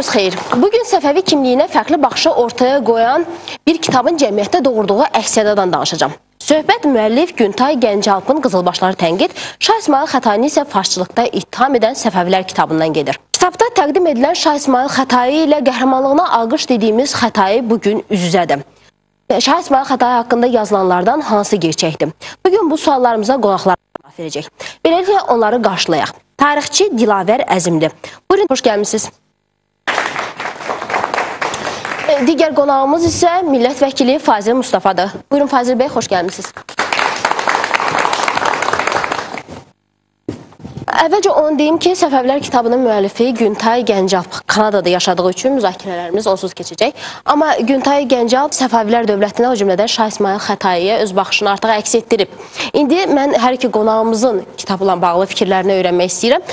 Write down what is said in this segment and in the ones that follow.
Sabahınız xeyir. Bugün Səfəvi kimliyinə fərqli baxışı ortaya qoyan bir kitabın cəmiyyətdə doğurduğu əks-sədadan danışacağam. Söhbət müəllif Güntay Gəncalpın Qızılbaşları tənqid, Şah İsmayıl Xətaini isə farsçılıqda ittiham edən Səfəvilər kitabından gedir. Kitabda təqdim edilən Şah İsmayıl Xətai ilə qəhrəmanlığına alqış dediyimiz Xətai bugün üz-üzədir. Şah İsmayıl Xətai haqqında yazılanlardan hansı gerçəkdir? Bugün bu suallarımıza qonaqlar cavab verəcək. Beləliklə onları qarşılayaq. Tarixçi Dilavər Əzimli. Buyurun, xoş gəlmisiniz. Digər qonağımız isə millət vəkili Fazil Mustafadır. Buyurun Fazil bəy, xoş gəlmisiniz. Əvvəlcə onu deyim ki, Səfəvilər kitabının müəllifi Güntay Gəncalp Kanadada yaşadığı üçün müzakirələrimiz onsuz keçəcək. Amma Güntay Gəncalp Səfəvilər dövlətinə, o cümlədən Şah İsmayıl Xətaiyə öz baxışını artıq əks etdirib. İndi mən hər iki qonağımızın kitabla bağlı fikirlərini öyrənmək istəyirəm.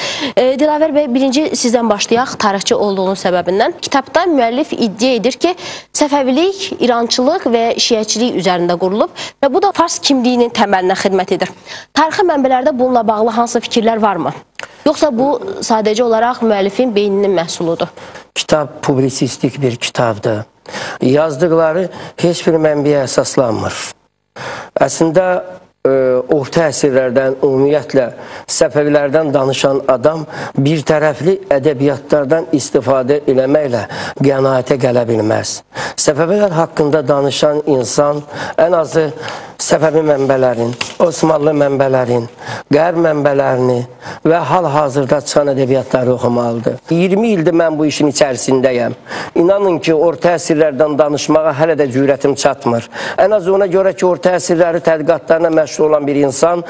Dilavər bəy, birinci sizdən başlayaq, tarixçi olduğunuz səbəbindən. Kitabda müəllif iddia edir ki, Səfəvilik, İrançılıq və şiəçilik üzərində qurulub və bu da fars kimliyinin təməlinə xidmət edir. Tarixi mənbələrdə bununla bağlı hansı fikirlər varmı? Yoxsa bu sadəcə olaraq müəllifin beyninin məhsuludur? Kitab publisistik bir kitabdır. Yazdıqları heç bir mənbəyə əsaslanmır. Əslində, orta əsrlərdən, ümumiyyətlə Səfəvilərdən danışan adam bir tərəfli ədəbiyyatlardan istifadə eləməklə qənaətə gələ bilməz. Səfəvilər haqqında danışan insan ən azı Səfəvi mənbələrin, Osmanlı mənbələrin, Qərb mənbələrini və hal-hazırda çıxan ədəbiyyatları oxumalıdır. 20 ildir mən bu işin içərisindəyəm. İnanın ki, orta əsrlərdən danışmağa hələ də cürətim çatmır. Ən azı ona görə ki, orta əsrləri tədqiqatlarına məşğul olan bir insan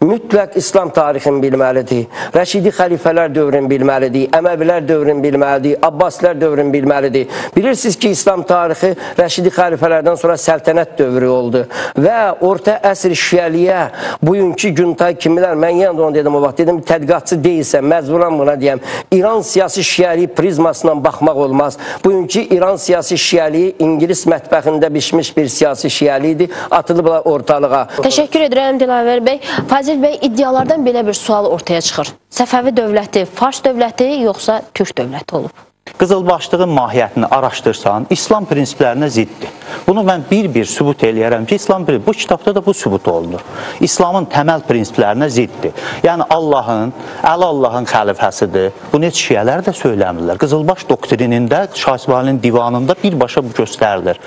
mütləq İslam tarixini bilməlidir. Rəşidi xəlifələr dövrünü bilməlidir, Əməvilər dövrünü bilməlidir, Abbasilər dövrünü bilməlidir. Bilirsiniz ki, İslam tarixi Rəşidi xəlifələrdən sonra səltənət dövrü oldu və orta əsr şiəliyə bugünkü Güntay kimilər, mən yenə də onu dedim o vaxt, dedim tədqiqatçı deyilsə, məcburam buna deyəm, İran siyasi şiəliyi prizmasından baxmaq olmaz. Bugünkü İran siyasi şiəliyi İngilis mətbəxində bişmiş bir siyasi şiəliyidir, atılıblar ortalığa. Təşəkkür edirəm Dilavər bəy. Fazil bəy, iddialardan belə bir sual ortaya çıxır. Səfəvi dövləti Fars dövləti yoxsa Türk dövləti olub? Qızılbaşlığın mahiyyətini araşdırsan, İslam prinsiplərinə ziddir. Bunu mən bir-bir sübut eləyərəm ki, İslam bu kitabda da bu sübut olunur. İslamın təməl prinsiplərinə ziddir. Yəni Allahın, Əli Allahın xəlifəsidir. Bunu heç şiələr də söyləmirlər. Qızılbaş doktrinində, Şah İsmailin divanında birbaşa bu göstərilir.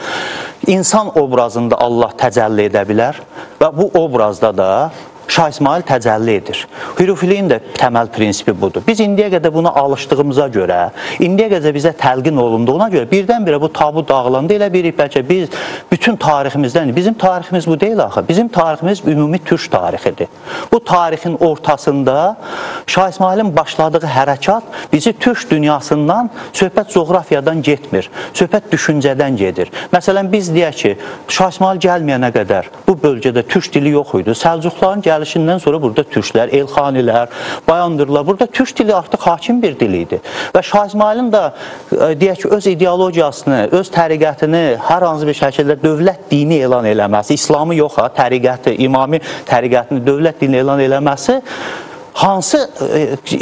İnsan obrazında Allah təcəlli edə bilər və bu obrazda da Şah İsmayıl təcəlli edir. Hürufiliyin də təməl prinsipi budur. Biz indiyə qədər buna alışdığımıza görə, indiyə qədər bizə təlqin olunduğuna görə birdən-birə bu tabu dağılandı. Elə bilirik bəlkə biz bütün tariximizdən, bizim tariximiz bu deyil axı. Bizim tariximiz ümumi türk tarixidir. Bu tarixin ortasında Şah İsmayılın başladığı hərəkat bizi türk dünyasından, söhbət coğrafiyadan getmir, söhbət düşüncədən gedir. Məsələn, biz deyək ki, Şah İsmayıl gəlməyənə qədər bu bölgədə türk dili yox idi. Səlcuqların gəlişindən sonra burada türklər, Elxanilər, Bayandırlar, burada türk dili artıq hakim bir dil idi. Və Şah İsmayılın da deyək ki, öz ideologiyasını, öz təriqətini hər hansı bir şəkildə dövlət dini elan eləməsi, İslamı yox ha, təriqəti, imami təriqətini dövlət dini elan eləməsi hansı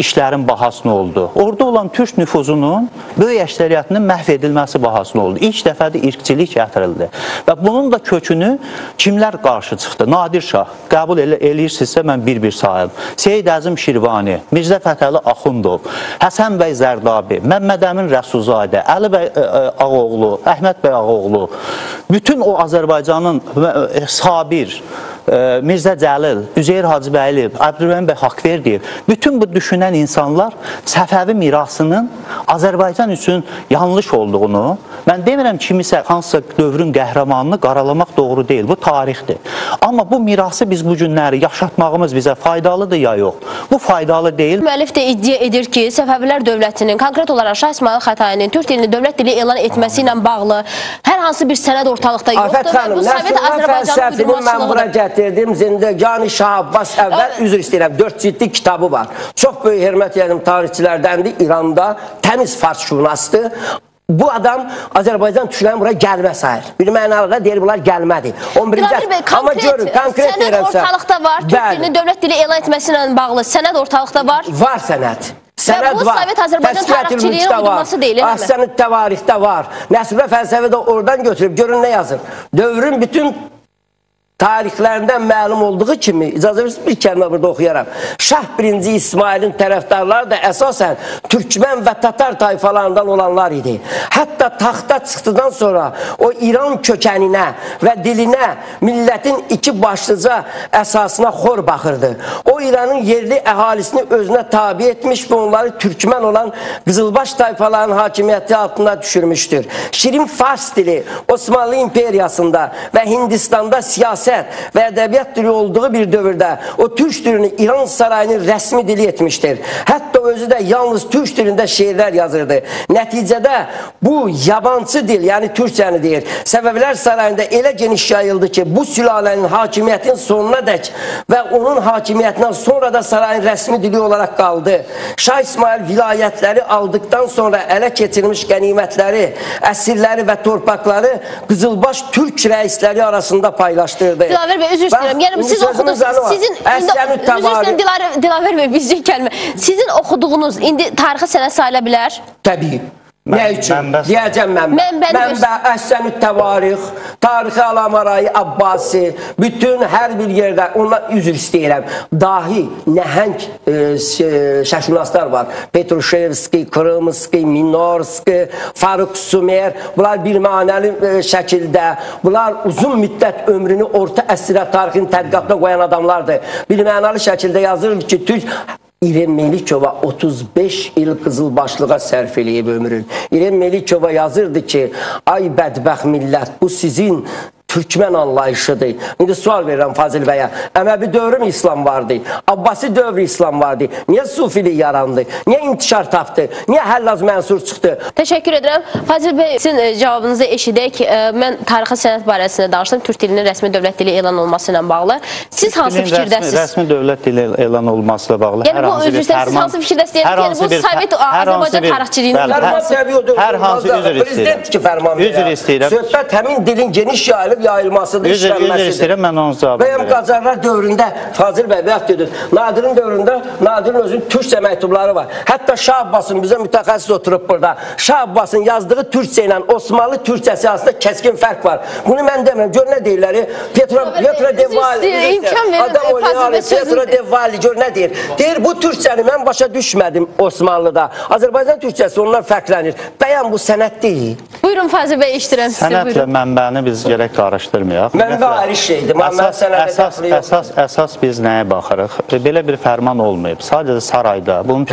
işlərin bahasına oldu? Orada olan türk nüfuzunun böyük əksəriyyətinin məhv edilməsi bahasına oldu. İlk dəfədə irqçilik gətirildi. Və bunun da kökünü kimlər qarşı çıxdı? Nadir Şah, qəbul eləyirsinizsə mən bir-bir sayım. Seyid Əzim Şirvani, Mirzə Fətəli Axundov, Həsən bəy Zərdabi, Məmməd Əmin Rəsulzadə, Əli bəy Ağoğlu, Əhməd bəy Ağoğlu, bütün o Azərbaycanın Sabir, Mirzə Cəlil, Üzeyir Hacıbəyli, Əbdürrəhim bəy Haqverdiyev, bütün bu düşünən insanlar Səfəvi mirasının Azərbaycan üçün yanlış olduğunu, mən demirəm kimisə hansısa dövrün qəhrəmanını qaralamaq doğru deyil, bu tarixdir. Amma bu mirası biz bu günləri yaşatmağımız bizə faydalıdır ya yox? Bu faydalı deyil. Müəllif də iddia edir ki, Səfəvilər dövlətinin, konkret olaraq Şah İsmayıl Xətainin türk dilini dövlət dili elan etməsi ilə bağlı hər hansı bir sənəd ortalıqda yoxdur. Afət xanım, bu Sovet Azərbaycanın uydurmaçılığıdır. Gətirdim, Zindegani Şah Abbas əvvəl, üzr istəyirəm, 4 ciddi kitabı var. Çox böyük hörmət edirəm tarixçilərdəndir, İranda təmiz farsşünasdır. Bu adam Azərbaycan türklərini bura gəlmə sayır. Bir mənalı da deyir, bunlar gəlmədi. 11-ci əsr. Amma görün, konkret deyirəmsə. Sənəd ortalıqda var, türk dilini dövlət dili elan etməsi ilə bağlı sənəd ortalıqda var. Var sənəd. Sənəd bu var. Sovet Azərbaycan tarixçiliyinin uydurması deyil, elə mi? Əhsən-ü Təvarixdə var. Nəsibə fəlsəfə də oradan götürüb, görün nə yazır. Dövrün bütün tarixlərindən məlum olduğu kimi, icazə verirsiniz bir kəlmə burada oxuyaram. Şah 1-ci İsmailin tərəfdarları da əsasən türkmən və tatar tayfalarından olanlar idi. Hətta taxta çıxdıqdan sonra o İran kökəninə və dilinə millətin iki başlıca əsasına xor baxırdı. O İranın yerli əhalisini özünə tabi etmiş və onları türkmən olan Qızılbaş tayfalarının hakimiyyəti altına düşürmüşdür. Şirin Fars dili Osmanlı İmperiyasında və Hindistanda siyasi və ədəbiyyat dili olduğu bir dövrdə o türk dilini İran sarayının rəsmi dili etmişdir. Hətta özü də yalnız türk dilində şeirlər yazırdı. Nəticədə bu yabancı dil, yəni türkçəni deyir, Səfəvilər sarayında elə geniş yayıldı ki, bu sülalənin hakimiyyətin sonuna dək və onun hakimiyyətindən sonra da sarayın rəsmi dili olaraq qaldı. Şah İsmail vilayətləri aldıqdan sonra ələ keçirilmiş qənimətləri, əsirləri və torpaqları Qızılbaş türk rəisləri arasında paylaşdırdı. Dilavər bəy, üzr istəyirəm. Yəni siz oxudunuz, sizin indi üzr istəyirəm Dilavər bəy, bircə kəlmə. Sizin oxuduğunuz indi tarixi sənəd sayıla bilər? Təbii. Nə üçün? Deyəcəm mənbə. Mənbə, Əhsən-ü Təvarix, Tarixi Alamarayı Abbasi, bütün hər bir yerdə, ondan üzr istəyirəm, dahi, nəhəng şərqşünaslar var. Petruşevski, Krımski, Minorski, Faruk Sumer, bunlar bir mənəli şəkildə, bunlar uzun müddət ömrünü orta əsrə tarixin tədqiqatına qoyan adamlardır. Bir mənalı şəkildə yazır ki, Türk İrem Melikova 35 il qızılbaşlığa sərf eləyib ömrün. İrem Melikova yazırdı ki, ay bədbəxt millət, bu sizin türkmən anlayışıdır. İndi sual verirəm Fazil bəyə. Əməvi dövrü mü İslam vardı? Abbasi dövrü İslam vardı. Niyə sufilik yarandı? Niyə intişar tapdı? Niyə Həllaz Mənsur çıxdı? Təşəkkür edirəm. Fazil bəy, sizin cavabınızı eşidək. Mən tarixi sənəd barəsində danışdım. Türk dilinin rəsmi dövlət dili elan olması ilə bağlı. Siz hansı fikirdəsiniz? Rəsmi dövlət dili elan olması ilə bağlı. Yəni bu üzr istəyirəm. Siz hansı fikirdəsiniz? Yəni bu Sovet Azərbaycan tarixçiliyinin hər hansı üzr istəyirəm. Prezident ki fərman verir. Söhbət həmin dilin geniş yayılıb yayılmasıdır, işlənməsidir. Üzr istəyirəm, mən onun cavabını verirəm. Bəyəm Qacarlar dövründə, Fazil bəy, bayaq dediniz, Nadirin dövründə, Nadirin özünün türkcə məktubları var. Hətta Şah Abbasın, bizə mütəxəssis oturub burada, Şah Abbasın yazdığı türkcə ilə Osmanlı türkcəsi arasında kəskin fərq var. Bunu mən demirəm, gör nə deyirlər? Pietro de Valli, Pietro de Valli, gör nə deyir? Deyir, bu türkcəni mən başa düşmədim Osmanlıda. Azərbaycan türkcəsi ondan fərqlənir. Bəyəm bu sənəd deyil. Buyurun Fazil bəy, eşidirəm sizi. Sənədlə mənbəni biz gərək qarışdırmayaq. Mənbə ayrı şeydir. Əsas biz nəyə baxırıq? Belə bir fərman olmayıb. Sadəcə sarayda. Bunun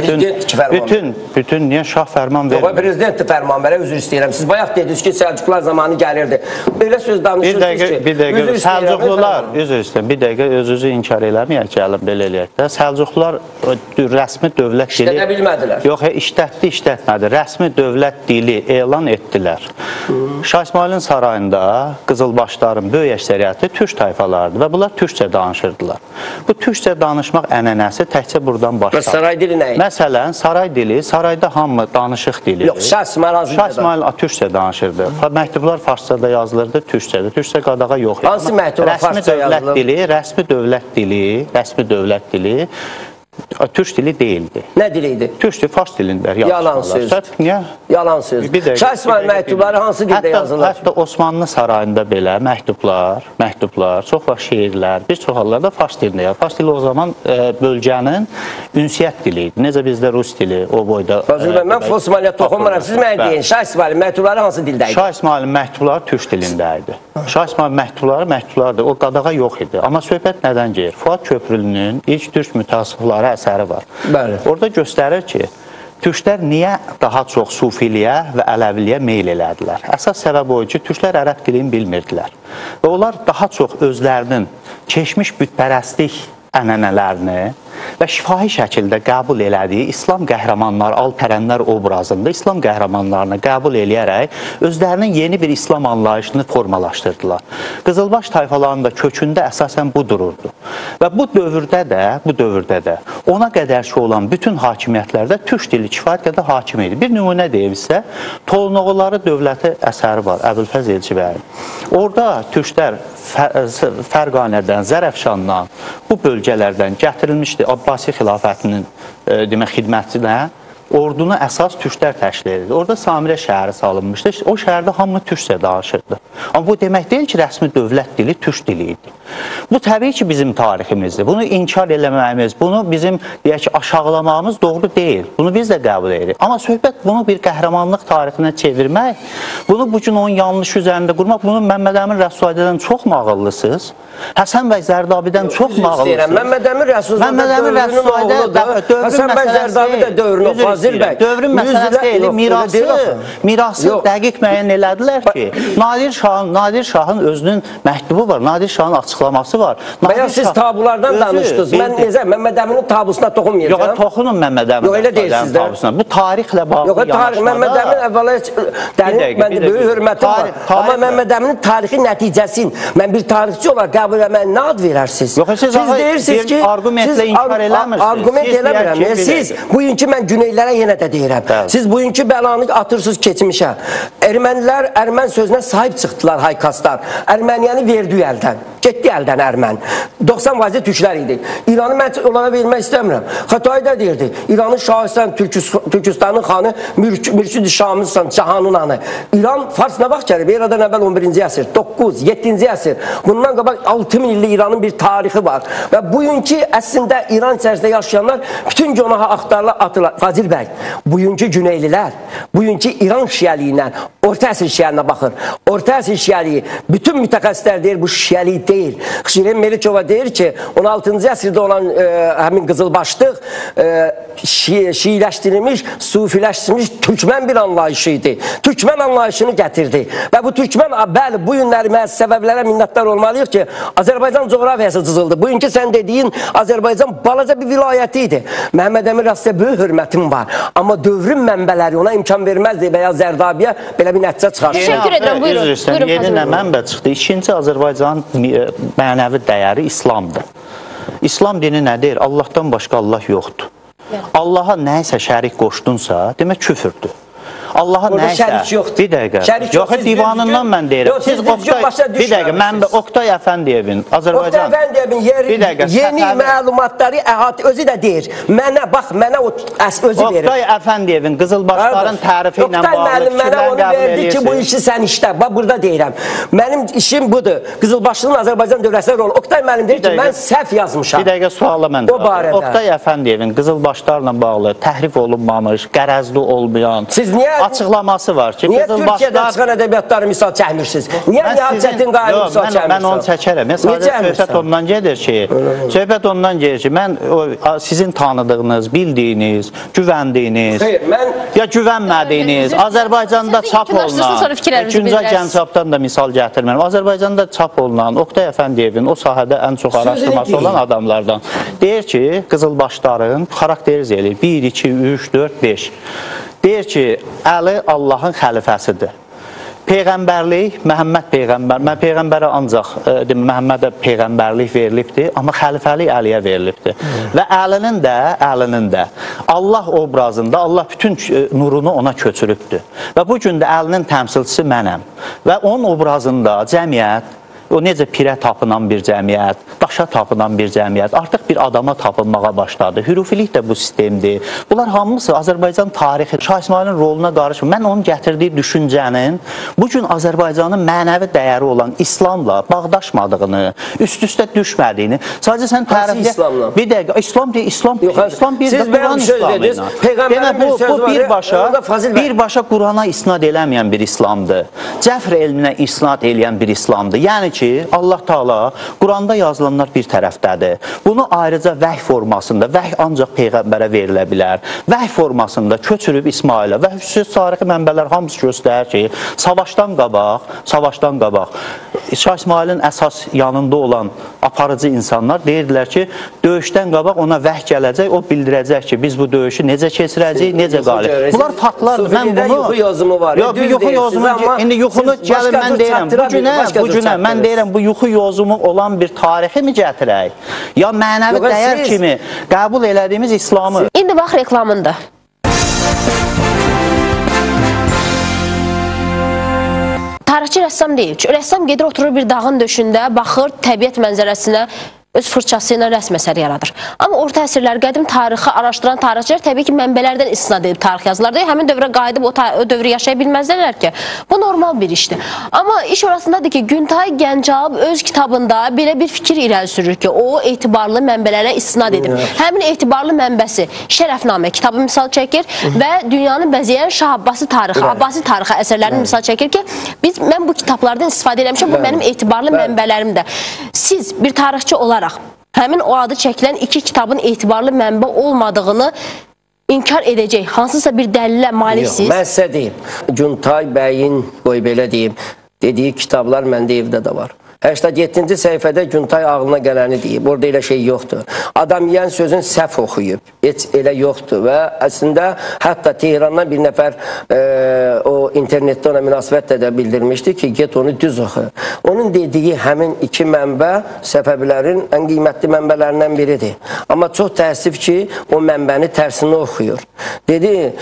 bütün niyə şah fərman vermir? Yox, prezident fərman verə, üzr istəyirəm. Siz bayaq dediniz ki, Səlcuqlar zamanı gəlirdi. Belə söz danışırsınız ki, bir dəqiqə, Səlcuqlular, üzr istəyirəm, bir dəqiqə özünüzü inkar eləməyək, gəlin belə eləyək də. Səlcuqlular rəsmi dövlət dili işlədə bilmədilər. Yox, işlətdi, işlətmədi. Rəsmi dövlət dili elan etdilər. Şah İsmailin sarayında qızılbaşların böyük əksəriyyəti türk tayfalarıdır və bunlar türkcə danışırdılar. Bu türkcə danışmaq ənənəsi təkcə buradan başladı. Saray dili nə idi? Məsələn, saray dili, sarayda hamı danışıq dili. Yox, Şah İsmail hansı Şah İsmail türkcə danışırdı. Məktublar farsça da yazılırdı, türkcədə. Türkcə qadağa yox idi. Hansı məktublar farsça yazılırdı? Rəsmi dövlət dili, rəsmi dövlət dili türk dili deyildi. Nə dili idi? Türk dili, fars dilində yazılırlar. Yalan söz. Niyə? Yalan söz. Şah İsmail məktubları hansı dildə yazılır? Hətta Osmanlı sarayında belə məktublar, çox vaxt şeirlər, bir çox hallarda fars dilində yazılır. Fars dili o zaman bölgənin ünsiyyət dili idi. Necə bizdə rus dili o boyda. Fazil bəy, mən Osmanlıya toxunmuram. Siz mənə deyin, Şah İsmailin məktubları hansı dildə idi? Şah İsmailin məktubları türk dilində idi. Şah İsmailin məktubları məktublardır. O qadağa yox idi. Amma söhbət nədən gedir? Fuad Köprülünün ilk türk mütəəssıfları əsəri var. Bəli. Orada göstərir ki, türklər niyə daha çox sufiliyə və ələviliyə meyl elədilər? Əsas səbəb o idi ki, türklər ərəb dilini bilmirdilər. Və onlar daha çox özlərinin keçmiş bütpərəstlik ənənələrini və şifahi şəkildə qəbul elədiyi İslam qəhrəmanları, alpərənlər obrazında İslam qəhrəmanlarını qəbul eləyərək özlərinin yeni bir İslam anlayışını formalaşdırdılar. Qızılbaş tayfalarının da kökündə əsasən bu dururdu. Və bu dövrdə də ona qədər ki olan bütün hakimiyyətlərdə türk dili kifayət qədər hakim idi. Bir nümunə deyim sizə, Tolunoğulları dövləti əsəri var Əbülfəz Elçibəyin. Orada türklər Fərqanədən, Zərəfşandan, bu bölgələrdən gətirilmişdi Abbasi xilafətinin demək, xidmətinə Ordunu əsas türklər təşkil edirdi. Orada Samirə şəhəri salınmışdı. O şəhərdə hamı türkcə danışırdı. Amma bu demək deyil ki, rəsmi dövlət dili türk dili idi. Bu təbii ki, bizim tariximizdir. Bunu inkar eləməyimiz, bunu bizim deyək ki, aşağılamağımız doğru deyil. Bunu biz də qəbul edirik. Amma söhbət bunu bir qəhrəmanlıq tarixinə çevirmək, bunu bugün onun yanlışı üzərində qurmaq, bunu Məmməd Əmin Rəsulzadədən çox mu ağıllısınız? Həsən bəy Zərdabidən çox mu ağıllısınız? Məmməd Əmin Rəsulzadə dövrünün oğludur. Həsən bəy Zərdabi də dövrünün Fazil bəy. Dövrün məsələsi deyil, mirası dəqiq müəyyən elədilər ki, Nadir Şahın özünün məktubu var, Nadir Şahın açıqlaması var. Bayaq siz tabulardan danışdınız. Mən necə Məmməd Əminin tabusuna toxunmayacağam. Yox, toxunun Məmməd Əminin tabusuna. Bu tarixlə bağlı yanaşmada. Yox, tarix Məmməd Əmin əvvəla dərin, məndə böyük hörmətim var. Amma Məmməd Əminin tarixi nəticəsini mən bir tarixçi olaraq qəbul eləməyə nə ad verərsiniz? Yox, siz deyirsiniz ki, arqumentlə inkar eləmirsiniz. Arqument eləmirəm. Siz bugünkü mən Güneylərə yenə də deyirəm. Siz bugünkü bəlanı atırsınız keçmişə. Ermənilər ermən sözünə sahib çıxdılar haykaslar. Erməniyəni verdi əldən. Getdi əldən ermən. 90% türklər idi. İranı mən onlara vermək istəmirəm. Xətai də deyirdi. İranın Şahistan, Türkistanın xanı, Mürşid-i Şamıstan, Cahanın anı. İran Fars nə vaxt gəlib? Eradan əvvəl 11-ci əsr, 9, 7-ci əsr. Bundan qabaq 6000 illik İranın bir tarixi var. Və bugünkü əslində İran içərisində yaşayanlar bütün günaha axtarlar, atırlar. Fazil bəy, bugünkü Güneylilər, bugünkü İran şiəliyinə, Orta əsr şiəlinə baxır. Orta əsr şiəliyi, bütün mütəxəssislər deyir, bu şiəlik deyil. Şirin Melikova deyir ki, 16-cı əsrdə olan həmin qızılbaşlıq şiiləşdirilmiş, sufiləşdirilmiş türkmən bir anlayışı idi. Türkmən anlayışını gətirdi. Və bu türkmən, bəli, bu günləri məhz səbəblərə minnətdar olmalıyıq ki, Azərbaycan coğrafiyası cızıldı. Bugünkü sən dediyin Azərbaycan balaca bir vilayəti idi. Məmməd Əmin Rəsulzadəyə böyük hörmətim var. Amma dövrün mənbələri ona imkan verməzdi və ya Zərdabiyə belə bir nəticə çıxartdı. Təşəkkür edirəm, buyurun. Yeni nə mənbə çıxdı? İkinci Azərbaycanın mənəvi dəyəri İslamdır. İslam dini nə deyir? Allahdan başqa Allah yoxdur. Allaha nəyisə şərik qoşdunsa, demək küfürdür. Allaha nəyisə... şərik yoxdur. Bir dəqiqə. Yox, divanından mən deyirəm. Siz Oqtay... Bir dəqiqə, mən Oqtay Əfəndiyevin, Azərbaycan... Oqtay Əfəndiyevin yeni məlumatları əhatə özü də deyir. Mənə, bax, mənə o özü verir. Oqtay Əfəndiyevin qızılbaşların tərifi ilə bağlı Oqtay müəllim mənə onu verdi ki, bu işi sən işlə. Bax, burada deyirəm. Mənim işim budur. Qızılbaşlığın Azərbaycan dövlətində rolu. Oqtay müəllim deyir ki, mən səhv yazmışam. Bir dəqiqə suala mən. O barədə. Oqtay Əfəndiyevin qızılbaşlarla bağlı təhrif olunmamış, qərəzli olmayan. Siz niyə açıqlaması var ki, niyə Türkiyədə çıxan ədəbiyyatları misal çəkmirsiniz? Niyə Nihat Çətinqaya'nı misal çəkmirsiniz? Mən onu çəkərəm. Sadəcə söhbət ondan gedir ki, söhbət ondan gedir ki, mən sizin tanıdığınız, bildiyiniz, güvəndiyiniz, ya güvənmədiyiniz, Azərbaycanda çap olunan, Güncə Gəncapdan da misal gətirmərəm, Azərbaycanda çap olunan Oqtay Əfəndiyevin o sahədə ən çox araşdırması olan adamlardan deyir ki, qızılbaşların xarakterizə eləyir. 1, 2, 3, 4, 5. Deyir ki, Əli Allahın xəlifəsidir. Peyğəmbərlik, Məhəmməd Peyğəmbər, mən Peyğəmbərə ancaq, Məhəmmədə Peyğəmbərlik verilibdir, amma xəlifəlik Əliyə verilibdir. Və Əlinin də Allah obrazında, Allah bütün nurunu ona köçürübdür. Və bu gün də Əlinin təmsilçisi mənəm. Və onun obrazında cəmiyyət, o necə pirə tapınan bir cəmiyyət, daşa tapınan bir cəmiyyət, artıq bir adama tapınmağa başladı. Hürufilik də bu sistemdir. Bunlar hamısı Azərbaycan tarixi, Şah İsmailin roluna qarışmır. Mən onun gətirdiyi düşüncənin bugün Azərbaycanın mənəvi dəyəri olan İslamla bağdaşmadığını, üst-üstə düşmədiyini, sadəcə sən təriflə... İslamla? Bir dəqiqə, İslam deyil, İslam bir də Quran İslamı ilə. Demək, bu birbaşa Qurana isnad eləməyən bir İslamdır. Cəfr elminə isnad eləyən bir İslamdır. Yəni ki, Allah Taala Quranda yazılanlar bir tərəfdədir. Bunu ayrıca vəhy formasında, vəhy ancaq peyğəmbərə verilə bilər. Vəhy formasında köçürüb İsmailə və xüsusi tarixi mənbələr hamısı göstərir ki, savaşdan qabaq Şah İsmailin əsas yanında olan aparıcı insanlar deyirdilər ki, döyüşdən qabaq ona vəhy gələcək, o bildirəcək ki, biz bu döyüşü necə keçirəcəyik, necə qalib. Bunlar faktlardır. Mən bunu yuxu yozumu var. Yox, yuxu yozumu, indi yuxunu gəlin mən deyirəm. Bu günə mən deyirəm, bu yuxu yozumu olan bir tarixi mi gətirək? Ya mənəvi dəyər kimi qəbul elədiyimiz İslamı. İndi bax reklamında. Tarixçi rəssam deyil. Çünki rəssam gedir, oturur bir dağın döşündə, baxır təbiət mənzərəsinə, öz fırçası ilə rəsm əsəri yaradır. Amma orta əsrlər, qədim tarixi araşdıran tarixçilər təbii ki, mənbələrdən istinad edib tarix yazırlar. Həmin dövrə qayıdıb o dövrü yaşaya bilməzlər ki, bu normal bir işdir. Amma iş orasındadır ki, Güntay Gəncalp öz kitabında belə bir fikir irəli sürür ki, o etibarlı mənbələrə istinad edib. Həmin etibarlı mənbəsi Şərəfnamə kitabı misal çəkir və dünyanı bəzəyən Şah Abbasi tarixi, Abbasi tarixi əsərlərini misal çəkir ki, mən bu kitablardan istifadə eləmişəm, bu mənim etibarlı mənbələrimdir. Siz bir tarixçi olaraq həmin o adı çəkilən iki kitabın etibarlı mənbə olmadığını inkar edəcək hansısa bir dəlilə maliksiz? Yox, mən sizə deyim. Güntay bəyin, qoy belə deyim, dediyi kitablar məndə evdə də var. 87-ci səhifədə Güntay ağlına gələni deyib. Orada elə şey yoxdur. Adam yiyən sözün səhv oxuyub. Heç elə yoxdur. Və əslində hətta Tehrandan bir nəfər o internetdə ona münasibətlə də bildirmişdi ki, get onu düz oxu. Onun dediyi həmin iki mənbə Səfəvilərin ən qiymətli mənbələrindən biridir. Amma çox təəssüf ki, o mənbəni tərsini oxuyur. Dedi,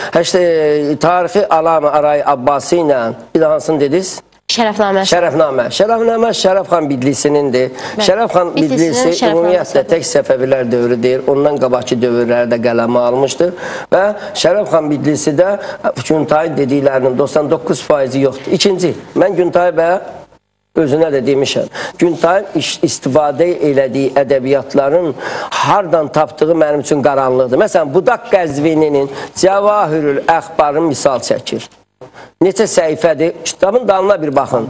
tarixi Alamı Aray Abbasi ilə bir də hansını dediniz? Şərəfnamə. Şərəfnamə. Şərəfnamə Şərəfxan Bidlisinindir. Şərəfxan Bidlisi ümumiyyətlə tək Səfəvilər dövrü deyil, ondan qabaqki dövrlərdə qələmə almışdır və Şərəfxan Bidlisi də Güntayın dediklərinin 99%-i yoxdur. İkinci, mən Güntay bəyə özünə də demişəm. Güntayın istifadə elədiyi ədəbiyyatların hardan tapdığı mənim üçün qaranlıqdır. Məsələn, Budaq Qəzvininin Cəvahirül Əxbarını misal çəkir. Neçə səhifədir? Kitabın dalına bir baxın.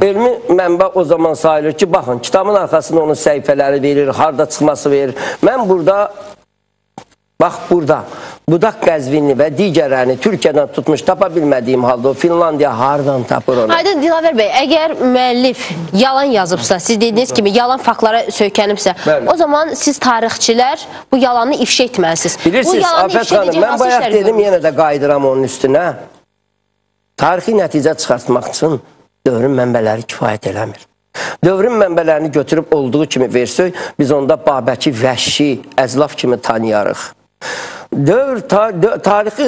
Elmi mənbə o zaman sayılır ki, baxın, kitabın arxasında onun səhifələri verir, harda çıxması verir. Mən burada, bax burada, Budaq Qəzvinini və digərlərini Türkiyədən tutmuş, tapa bilmədiyim halda o Finlandiya hardan tapır onu? Aydın Dilavər bəy, əgər müəllif yalan yazıbsa, siz dediyiniz kimi yalan faktlara söykənibsə, o zaman siz tarixçilər bu yalanı ifşa etməlisiniz. Bilirsiniz, Afət xanım, mən bayaq dedim, yenə də qayıdıram onun üstünə. Tarixi nəticə çıxartmaq üçün dövrün mənbələri kifayət eləmir. Dövrün mənbələrini götürüb olduğu kimi versək, biz onda Babəki vəhşi, əzlaf kimi tanıyarıq. Dövr, tarixi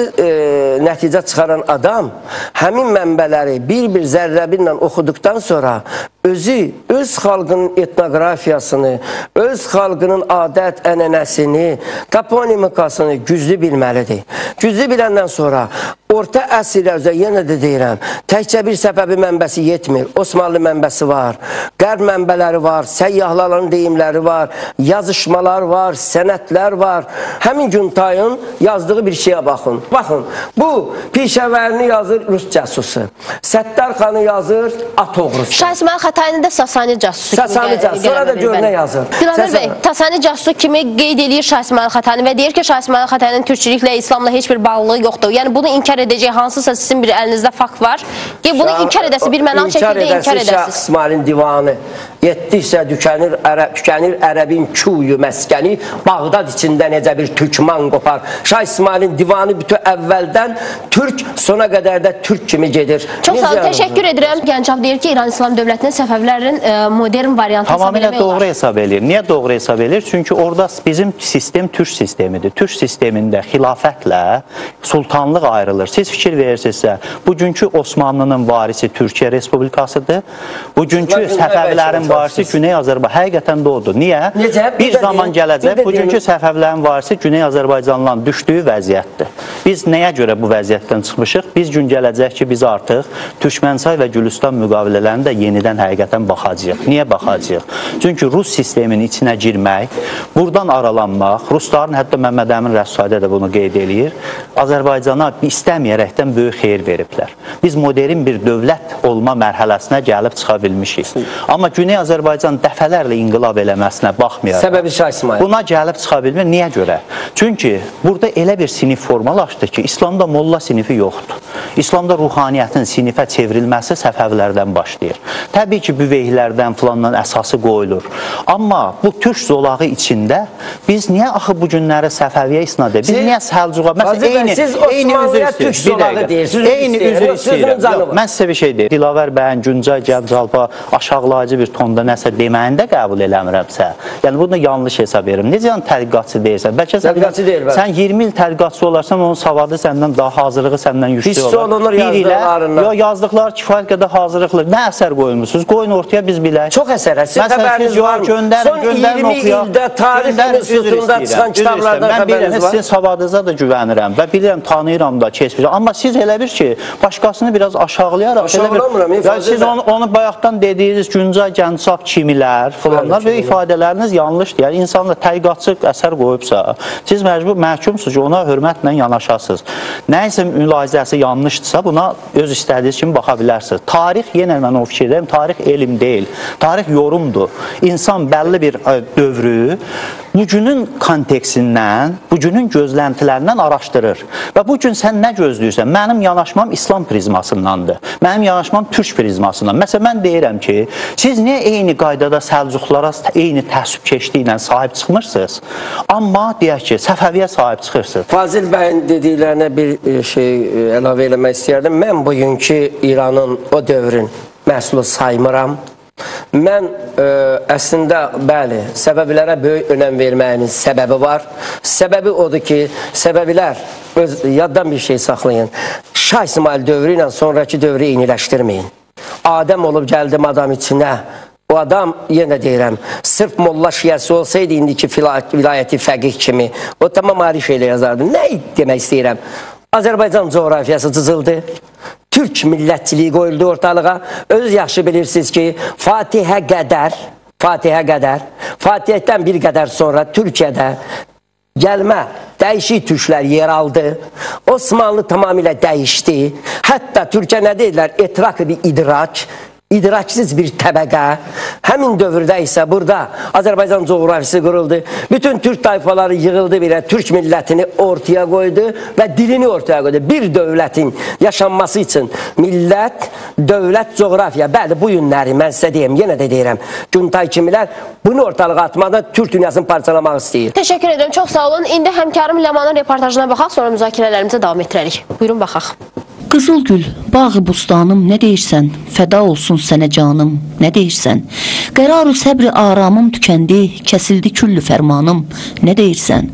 nəticə çıxaran adam həmin mənbələri bir-bir zərrəbirlə oxuduqdan sonra özü, öz xalqının etnoqrafiyasını, öz xalqının adət ənənəsini, toponimikasını güclü bilməlidir. Güclü biləndən sonra orta əsrlər üzrə yenə də deyirəm, təkcə bir Səfəvi mənbəsi yetmir. Osmanlı mənbəsi var, Qərb mənbələri var, səyyahların deyimləri var, yazışmalar var, sənətlər var. Həmin Güntayın yazdığı bir şeyə baxın. Baxın, bu Pişəvərini yazır Rus casusu, Səttar xanı yazır at oğrusu. Şah İsmayıl Xətaini də Sasani casusu kimi. Sasani casusu, sonra da gör nə yazır. Dilavər bəy, Sasani casusu kimi qeyd eləyir Şah İsmayıl Xətaini və deyir ki, Şah İsmayıl Xətainin türkçülüklə, İslamla heç bir bağlılığı yoxdur. Yəni bunu inkar edəcək hansısa sizin bir əlinizdə fakt var ki, bunu inkar edəsi bir mənalı şəkildə inkar edəsiniz. Şah İsmailin divanı yetdikcə tükənir ərəbin küyü məskəni, Bağdad içində necə bir türkman qopar. Şah İsmailin divanı bütün əvvəldən türk, sona qədər də türk kimi gedir. Çox sağ olun, təşəkkür edirəm. Gəncalp deyir ki, İran İslam dövlətinin Səfəvilərin modern variantı hesab eləmək olar. Tamamilə doğru hesab eləyir. Niyə doğru hesab eləyir? Çünki orada bizim sistem türk sistemidir. Türk sistemində xilafətlə sultanlıq ayrılır. Siz fikir verirsinizsə, bugünkü Osmanlının varisi Türkiyə Respublikasıdır. Bugünkü Səfəvilərin varisi Güney Azərbaycan. Həqiqətən də odur. Niyə? Bir zaman gələcək, bugünkü Səfəvilərin varisi Güney Azərbaycanla düşdüyü vəziyyətdir. Biz nəyə görə bu vəziyyətdən çıxmışıq? Biz gün gələcək ki, biz artıq Türkmənsay və Gülüstan müqavilələrini də yenidən həqiqətən baxacağıq. Niyə baxacağıq? Çünki Rus sisteminin içinə girmək, buradan aralanmaq, Rusların, hətta Məmməd Əmin Rəsulzadə də bunu qeyd eləyir, Azərbaycana istəməyərəkdən böyük xeyir veriblər. Biz modern bir dövlət olma mərhələsinə gəlib çıxa bilmişik. Amma Güney Azərbaycan dəfələrlə inqilab eləməsinə baxmayaraq, səbəbi Şah İsmayıl buna gəlib çıxa bilmir. Niyə görə? Çünki burada elə bir sinif formalaşdı ki, İslamda molla sinifi yoxdur. İslamda ruhaniyyətin sinifə çevrilməsi Səfəvilərdən başlayır. Təbii ki, Büveyhlərdən filandan əsası qoyulur. Amma bu türk zolağı içində biz niyə axı bu günləri Səfəviyə isnad edirik? Biz niyə Səlcuğa? Məsələn, eyni üzr istəyirəm. Eyni üzr istəyirəm. Mən sizə bir şey deyim. Dilavər bəyin, Güncay Gəncalpa aşağılayıcı bir tonda tonda nəsə deməyini də qəbul eləmirəmsə, yəni bunu yanlış hesab edirəm. Necə yəni tədqiqatçı deyirsən? Bəlkə sən 20 il tədqiqatçı olarsan, onun savadı səndən daha, hazırlığı səndən yüksək olar. Hiss olunur yazdıqlarından. Yox, yazdıqlar kifayət qədər hazırlıqlı. Nə əsər qoyulmuşsunuz? Qoyun ortaya, biz bilək. Çox əsər. Sizin xəbəriniz var mı? Son 20 ildə tarix institutunda çıxan kitablardan xəbəriniz var? Mən bilirəm, sizin savadınıza da güvənirəm və bilirəm, tanıyıram da, keçmişəm. Amma siz elə bir ki, başqasını biraz aşağılayaraq, siz onu bayaqdan dediyiniz Güncay Gəncap kimilər filanlar və ifadələriniz yanlışdır. Yəni insanlar tədqiqatçı əsər qoyubsa, siz məcbur məhkumsunuz ki, ona hörmətlə yanaşasınız. Nəyisə mülahizəsi yanlışdırsa, buna öz istədiyiniz kimi baxa bilərsiniz. Tarix, yenə mən o fikirdəyim, tarix elm deyil, tarix yorumdur. İnsan bəlli bir dövrü bugünün kontekstindən, bugünün gözləntilərindən araşdırır. Və bugün sən nə gözləyirsən? Mənim yanaşmam İslam prizmasındandır. Mənim yanaşmam Türk prizmasından. Məsələn, mən deyirəm ki, siz niyə eyni qaydada Səlcuqlara eyni təəssübkeşliklə ilə sahib çıxmırsınız? Amma deyək ki, Səfəviyə sahib çıxırsınız. Fazil bəyin dediklərinə bir şey əlavə eləmək istəyərdim. Mən bugünkü İranın o dövrün məhsulu saymıram. Mən əslində, bəli, Səfəvilərə böyük önəm verməyimin səbəbi var. Səbəbi odur ki, Səfəvilər, öz yaddan bir şey saxlayın. Şah İsmail dövrü ilə sonraki dövrü eyniləşdirməyin. Adəm olub gəldim adam içinə. O adam, yenə deyirəm, sırf molla şiəsi olsaydı indiki vilayəti fəqih kimi, o tamam ayrı şeylə yazardı. Nə demək istəyirəm? Azərbaycan coğrafiyası cızıldı. Türk millətçiliyi qoyuldu ortalığa. Öz yaxşı bilirsiniz ki, Fatihə qədər, Fatihdən bir qədər sonra Türkiyədə gəlmə, dəyişik türklər yer aldı. Osmanlı tamamilə dəyişdi. Hətta Türkiyə nə deyirlər? Etrak bir idrak, idraksiz bir təbəqə. Həmin dövrdə isə burada Azərbaycan coğrafiyası quruldu. Bütün Türk tayfaları yığıldı birə, Türk millətini ortaya qoydu və dilini ortaya qoydu. Bir dövlətin yaşanması üçün millət, dövlət, coğrafiya. Bəli, bu günləri mən sizə deyim, yenə də deyirəm, Güntay kimilər bunu ortalığa atmadan Türk dünyasını parçalamaq istəyir. Təşəkkür edirəm, çox sağ olun. İndi həmkarım Ləmanın reportajına baxaq, sonra müzakirələrimizi davam etdirərik. Buyurun, baxaq. Qızıl gül, bağı bustanım, nə deyirsən? Fəda olsun sənə canım, nə deyirsən? Qərar-ı səbri aramım tükəndi, kəsildi küllü fərmanım, nə deyirsən?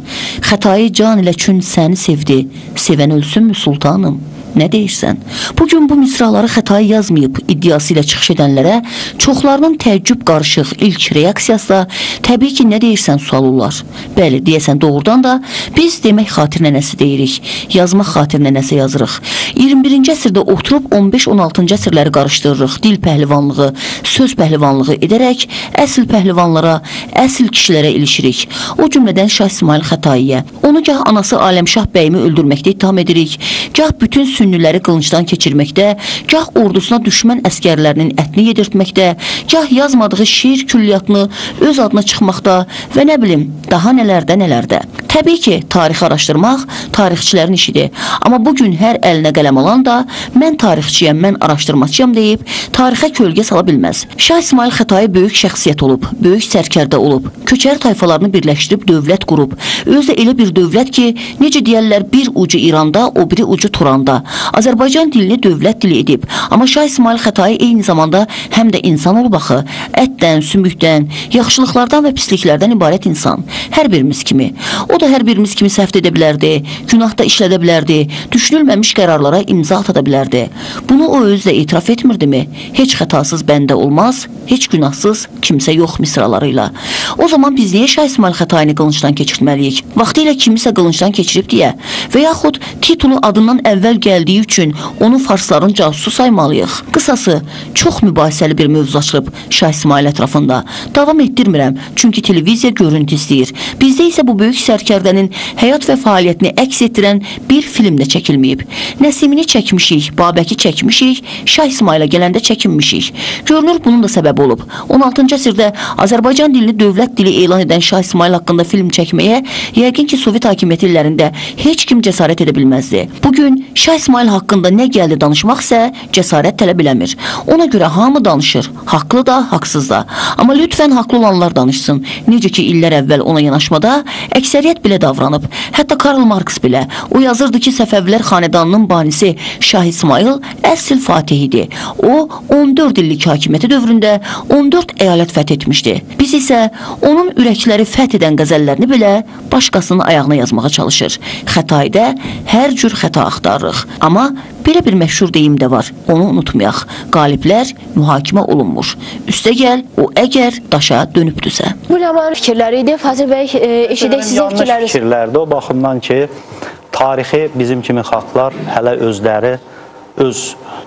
Xətayı can ilə çün səni sevdi, sevən ölsünmü sultanım? Nə deyirsən? Bugün bu misraları xətayı yazmayıb iddiası ilə çıxış edənlərə çoxlarının təəccüb qarışıq ilk reaksiyası da təbii ki, nə deyirsən sual olar. Bəli, deyəsən doğrudan da biz demək xatirinə nəsə deyirik, yazmaq xatirinə nəsə yazırıq. 21-ci əsrdə oturub 15-16-cı əsrləri qarışdırırıq. Dil pəhlivanlığı, söz pəhlivanlığı edərək əsl pəhlivanlara, əsl kişilərə ilişirik. O cümlədən Şah İsmail Xətaiyə. Onu gah anası Aləmşah bəyimi öldürməkdə ittiham edirik, gah bütün sünnüləri qılıncdan keçirməkdə, gah ordusuna düşmən əskərlərinin ətini yedirtməkdə, gah yazmadığı şeir külliyyatını öz adına çıxmaqda və nə bilim, daha nələrdə nələrdə. Təbii ki, tarixi araşdırmaq tarixçilərin işidir. Amma bugün hər əlinə qələm alan da mən tarixçiyəm, mən araşdırmaçıyam deyib tarixə kölgə sala bilməz. Şah İsmail Xətai böyük şəxsiyyət olub, böyük sərkərdə olub, köçəri tayfalarını birləşdirib dövlət qurub. Özü də elə bir dövlət ki, necə deyərlər, bir ucu İranda, o biri ucu Turanda. Azərbaycan dilini dövlət dili edib. Amma Şah İsmail Xətai eyni zamanda həm də insan olub axı. Ətdən, sümükdən, yaxşılıqlardan və pisliklərdən ibarət insan. Hər birimiz kimi. O da hər birimiz kimi səhv edə bilərdi, günah da işlədə bilərdi, düşünülməmiş qərarlara imza ata da bilərdi. Bunu o özü də etiraf etmirdimi? Heç xətasız bəndə olmaz, heç günahsız kimsə yox misralarıyla. O zaman biz niyə Şah İsmail Xətaini qılıncdan keçirtməliyik? Vaxtilə kimisə qılıncdan keçirib deyə və yaxud titulu adından əvvəl gəldiyi üçün onu farsların casusu saymalıyıq. Qısası, çox mübahisəli bir mövzu açılıb Şah İsmail ətrafında. Davam etdirmirəm, çünki televiziya görüntü istəyir. Bizdə isə bu böyük sərkərdənin həyat və fəaliyyətini əks etdirən bir film də çəkilməyib. Nəsimini çəkmişik, Babəki çəkmişik, Şah İsmailə gələndə çəkinmişik. Görünür, bunun da səbəbi olub. 16-cı əsrdə Azərbaycan dilini dövlət dili elan edən Şah İsmail haqqında film çəkməyə Yəqin ki, Sovet hakimiyyəti illərində heç kim cəsarət edə bilməzdi. Bugün Şah İsmayıl haqqında nə gəldi danışmaq isə cəsarət tələb eləmir. Ona görə hamı danışır, haqlı da, haqsız da. Amma lütfən haqlı olanlar danışsın. Necə ki, illər əvvəl ona yanaşmada əksəriyyət belə davranıb. Hətta Karl Marx belə. O yazırdı ki, Səfəvilər xanədanının banisi Şah İsmayıl əsl fatih idi. O, 14 illik hakimiyyəti dövründə 14 əyalət fəth etmişdi. Biz isə onun ürəkləri fəth edən qəzəllərini belə başqasının ayağına yazmağa çalışır. Xətaidə hər cür xəta axtarırıq. Amma belə bir məşhur deyim də var, onu unutmayaq. Qaliblər mühakimə olunmur. Üstəgəl, o əgər daşa dönübdüsə. Bu Ləmanın fikirləri idi. Fazil bəy, eşidək sizin fikirləriniz. Yanlış fikirlərdir. O baxımdan ki, tarixi bizim kimi xalqlar hələ özləri öz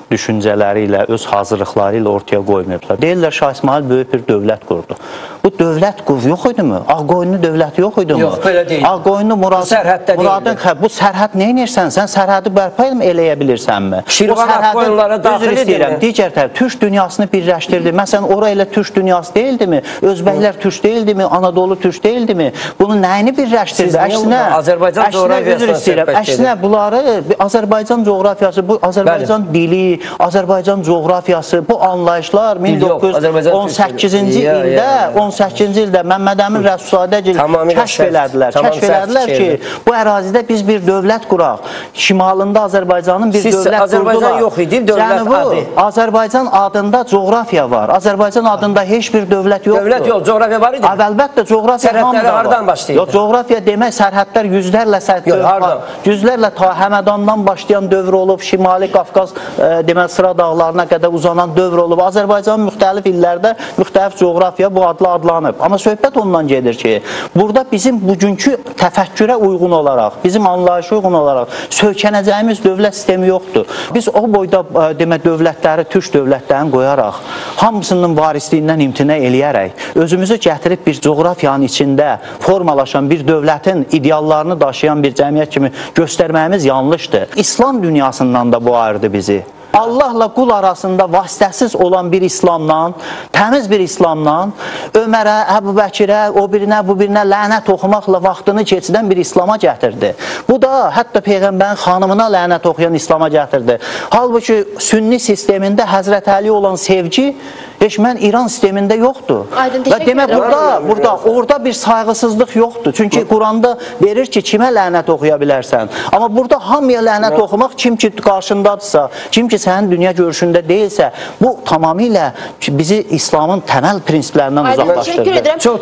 düşüncələri ilə, öz hazırlıqları ilə ortaya qoymayıblar. Deyirlər, Şah İsmayıl böyük bir dövlət qurdu. Bu dövlət qurdu yox idi mi? Ağqoyunlu dövləti yox idi mi? Yox, belə deyil. Ağqoyunlu sərhəddə deyildi. Bu sərhəd nə edirsən? Sən sərhədi bərpa eləyə bilirsənmi? Şirvan Ağqoyunlara daxil idi mi? Digər tərəf, Türk dünyasını birləşdirdi. Məsələn, ora elə Türk dünyası deyildimi? Özbəklər Türk deyildimi? Anadolu Türk deyildimi? Bunun nəyini birləşdirdi? Əksinə, Azərbaycan coğrafiyasına söhbət edir. Əksinə, bunları Azərbaycan coğrafiyası, bu Azərbaycan dili, Azərbaycan coğrafiyası, bu anlayışlar 1918-ci ildə 18-ci ildə Məmməd Əmin Rəsulzadəgil kəşf elədilər. Kəşf elədilər ki, bu ərazidə biz bir dövlət quraq. Şimalında Azərbaycanın bir dövlət qurdular. Azərbaycan yox idi, dövlət adı. Azərbaycan adında coğrafiya var. Azərbaycan adında heç bir dövlət yoxdur. Dövlət yox, coğrafiya var idi. Əlbəttə, coğrafiya sərhədləri hardan başlayırdı? Yox, coğrafiya demək, sərhədlər yüzlərlə yüzlərlə ta Həmədandan başlayan dövr olub, Şimali Qafqaz demək, Sıra dağlarına qədər uzanan dövr olub. Azərbaycanın müxtəlif illərdə müxtəlif coğrafiya bu adla adlanıb. Amma söhbət ondan gedir ki, burada bizim bugünkü təfəkkürə uyğun olaraq, bizim anlayışa uyğun olaraq söykənəcəyimiz dövlət sistemi yoxdur. Biz o boyda demək, dövlətləri, türk dövlətlərini qoyaraq, hamısının varisliyindən imtina eləyərək, özümüzü gətirib bir coğrafiyanın içində formalaşan bir dövlətin ideallarını daşıyan bir cəmiyyət kimi göstərməyimiz yanlışdır. İslam dünyasından da bu ayırdı bizi. Allahla qul arasında vasitəsiz olan bir İslamdan, təmiz bir İslamdan, Ömərə, Əbu Bəkirə, o birinə, bu birinə lənət oxumaqla vaxtını keçidən bir İslama gətirdi. Bu da hətta Peyğəmbərin xanımına lənət oxuyan İslama gətirdi. Halbuki sünni sistemində Həzrət Əli olan sevgi heç mən İran sistemində yoxdur. Aydın, və demək burada, orada bir sayğısızlıq yoxdur. Çünki Quranda verir ki, kimə lənət oxuya bilərsən. Amma burada hamıya lənət oxumaq, kim ki qarşındadırsa, kim ki sənin dünya görüşündə deyilsə, bu tamamilə bizi İslamın təməl prinsiplərindən uzaqlaşdırdı. Təşəkkür edirəm. Çox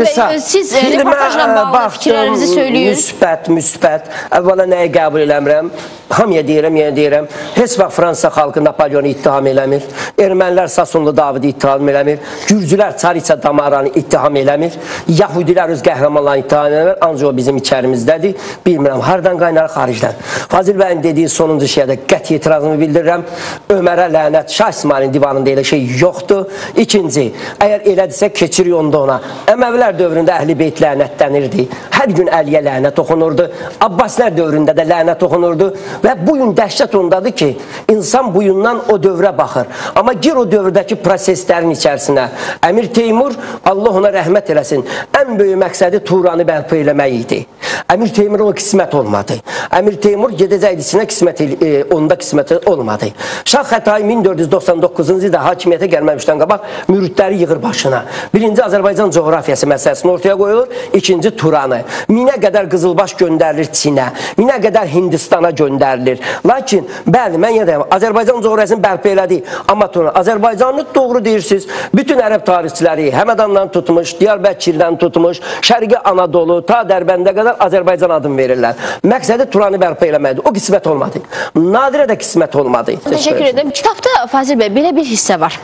qısa. Siz reportajla bağlı fikirlərinizi söyləyin. Müsbət, müsbət. Əvvəla nəyi qəbul eləmirəm? Hamıya deyirəm, yenə deyirəm. Heç vaxt Fransa xalqı Napoleonu ittiham eləmir. Ermənilər Sasunlu Davidi ittiham eləmir. Gürcülər Çariça Damaranı ittiham eləmir. Yahudilər öz qəhrəmanlarını ittiham eləmir. Ancaq o bizim içərimizdədir. Bilmirəm, hardan qaynar, xaricdən. Fazil bəyin dediyi sonuncu şeyə də qəti etirazımı bildirirəm. Ömərə lənət, Şah İsmailin divanında elə şey yoxdur. İkinci, əgər elədirsə, keçirik onda ona. Əməvilər dövründə Əhl-i Beyt lənətlənirdi. Hər gün Əliyə lənət oxunurdu. Abbasilər dövründə də lənət oxunurdu. Və bugün dəhşət ondadır ki, insan bugündən o dövrə baxır. Amma gir o dövrdəki proseslərin içərisinə. Əmir Teymur, Allah ona rəhmət eləsin, ən böyük məqsədi Turanı bərpa eləmək idi. Əmir Teymur o qismət olmadı. Əmir Teymur gedəcəkdi içinə, qismət, onda qismət olmadı. Şah Xətai 1499-cu ildə hakimiyyətə gəlməmişdən qabaq müridləri yığır başına. Birinci Azərbaycan coğrafiyası məsələsini ortaya qoyulur, ikinci Turanı. Minə qədər qızılbaş göndərilir Çinə, minə qədər Hindistana göndərilir. Lakin, bəli, mən yenə deyəm, Azərbaycan coğrafiyasını bərpa elədi. Amma Turan, Azərbaycanlı doğru deyirsiniz. Bütün ərəb tarixçiləri Həmədandan tutmuş, Diyarbəkirdən tutmuş, Şərqi Anadolu, ta Dərbəndə qədər Azərbaycan adını verirlər. Məqsədi Turanı bərpa eləməkdir. O qismət olmadı. Nadirə də qismət olmadı. Təşəkkür edirəm. Kitabda Fazil bəy belə bir hissə var.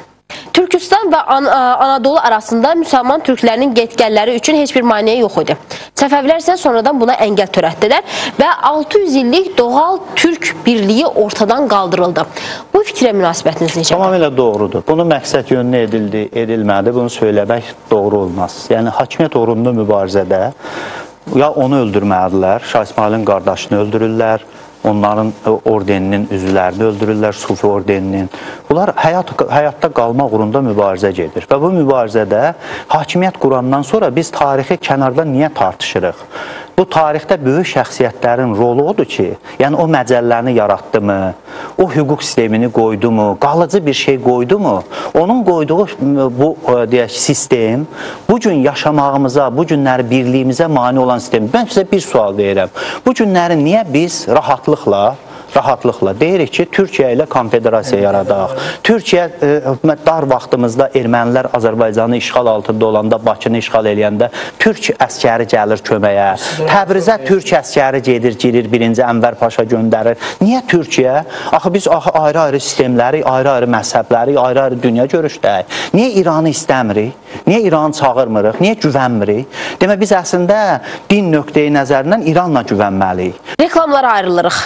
Türkistan və Anadolu arasında müsəlman türklərinin getgəlləri üçün heç bir maneə yox idi. Səfəvilər isə sonradan buna əngəl törətdilər və 600 illik doğal türk birliyi ortadan qaldırıldı. Bu fikrə münasibətiniz necədir? Tamamilə doğrudur. Bunu məqsəd yönlü edildi, edilmədi. Bunu söyləmək doğru olmaz. Yəni hakimiyyət uğrunda mübarizədə ya onu öldürməlidirlər, Şah İsmailin qardaşını öldürürlər, onların ordeninin üzvlərini öldürürlər, Sufi ordeninin. Bunlar həyatda qalmaq uğrunda mübarizə gedir. Və bu mübarizədə hakimiyyət qurandan sonra biz tarixi kənarda niyə tartışırıq? Bu tarixdə böyük şəxsiyyətlərin rolu odur ki, yəni o məcəlləni yaratdı mı, o hüquq sistemini qoydu mu, qalıcı bir şey qoydu mu, onun qoyduğu bu deyək, sistem bu gün yaşamağımıza, bu günləri birliyimizə mane olan sistem. Mən sizə bir sual deyirəm. Bu günləri niyə biz rahatlıqla deyirik ki, Türkiyə ilə konfederasiya yaradaq. Türkiyə dar vaxtımızda ermənilər Azərbaycanı işğal altında olanda, Bakını işğal eləyəndə türk əskəri gəlir köməyə. Təbrizə türk əskəri gedir, girir, birinci Ənvər Paşa göndərir. Niyə Türkiyə? Axı biz ayrı-ayrı sistemləri, ayrı-ayrı məzhəbləri, ayrı-ayrı dünya görüşdəyik. Niyə İranı istəmirik? Niyə İranı çağırmırıq? Niyə güvənmirik? Demək biz əslində din nöqteyi nəzərindən İranla güvənməliyik. Reklamlara ayrılırıq.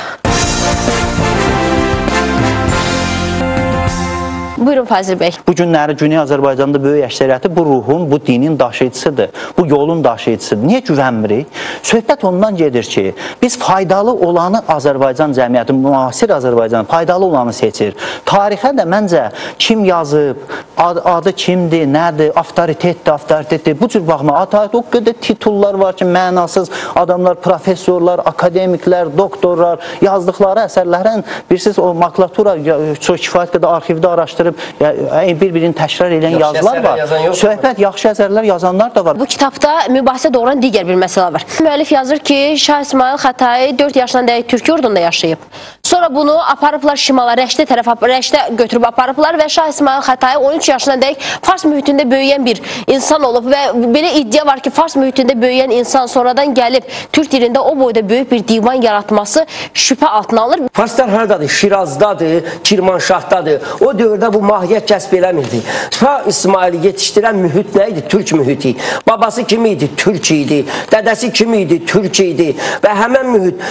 Buyurun Fazil bəy. Bu günləri Güney Azərbaycanda böyük əksəriyyəti bu ruhun, bu dinin daşıyıcısıdır. Bu yolun daşıyıcısıdır. Niyə güvənmirik? Söhbət ondan gedir ki, biz faydalı olanı Azərbaycan cəmiyyəti, müasir Azərbaycan faydalı olanı seçir. Tarixə də məncə kim yazıb, adı kimdir, nədir, avtoritetdir, avtoritetdir. Bu cür baxma. O qədər titullar var ki, mənasız adamlar, professorlar, akademiklər, doktorlar yazdıqları əsərlərin bilirsiniz o maklatura çox kifayət qədər arxivdə araşdırıb bir-birini təkrar edən yazılar var. Söhbət yaxşı əsərlər yazanlar da var. Bu kitabda mübahisə doğuran digər bir məsələ var. Müəllif yazır ki, Şah İsmayıl Xətai 4 yaşından dək Türk yurdunda yaşayıb. Sonra bunu aparıblar şimala, Rəşdə tərəf, Rəşdə götürüb aparıblar və Şah İsmayıl Xətai 13 yaşından dək Fars mühitində böyüyən bir insan olub və belə iddia var ki, Fars mühitində böyüyən insan sonradan gəlib türk dilində o boyda böyük bir divan yaratması şübhə altına alınır. Farslar haradadır? Şirazdadır, Kirmanşahdadır. O dövrdə bu mahiyyət kəsb eləmirdi. Şah İsmayılı yetişdirən mühit nə idi? Türk mühiti. Babası kim idi? Türk idi. Dədəsi kim idi? Türk idi. Və həmən mühit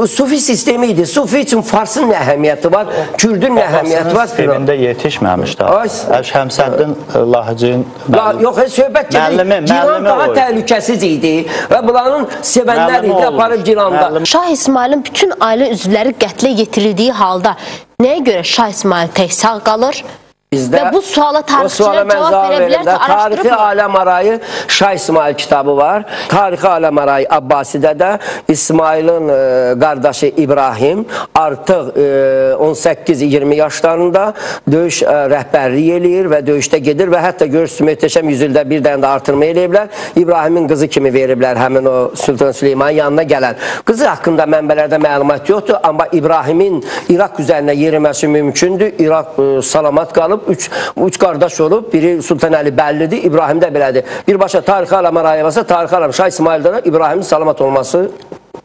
Sufi sistemi idi. Sufi üçün Farsın nə əhəmiyyəti var? Kürdün nə əhəmiyyəti var? Sistemində yetişməmişdi. Şəmsəddin Lahıcının yox, söhbət gedir. Gilan daha təhlükəsiz idi və bunların sevənlər idi, aparıb Gilanda. Şah İsmayılın bütün ailə üzvləri qətlə yetirildiyi halda nəyə görə Şah İsmayıl tək sağ qalır? Bizdə, və bu suala tarixçilər cavab verə bilər ki, araşdırıb. Tarixi Aləm Arayı Şah İsmayıl kitabı var. Tarixi Aləm Arayı Abbasidə də İsmayılın qardaşı İbrahim artıq 18-20 yaşlarında döyüş rəhbərliyi eləyir və döyüşdə gedir və hətta görürsünüz möhtəşəm yüzildə bir dənə də artırma eləyiblər. İbrahimin qızı kimi veriblər həmin o Sultan Süleymanın yanına gələn. Qızı haqqında mənbələrdə məlumat yoxdur, amma İbrahimin İraq üzərinə yeriməsi mümkündür. İraq salamat qalıb. Üç qardaş olub, biri Sultan Əli bəllidir, İbrahim də belədir. Birbaşa tarixi aləm arayı varsa, tarixi aləm Şah İsmayıldan İbrahimin salamat olması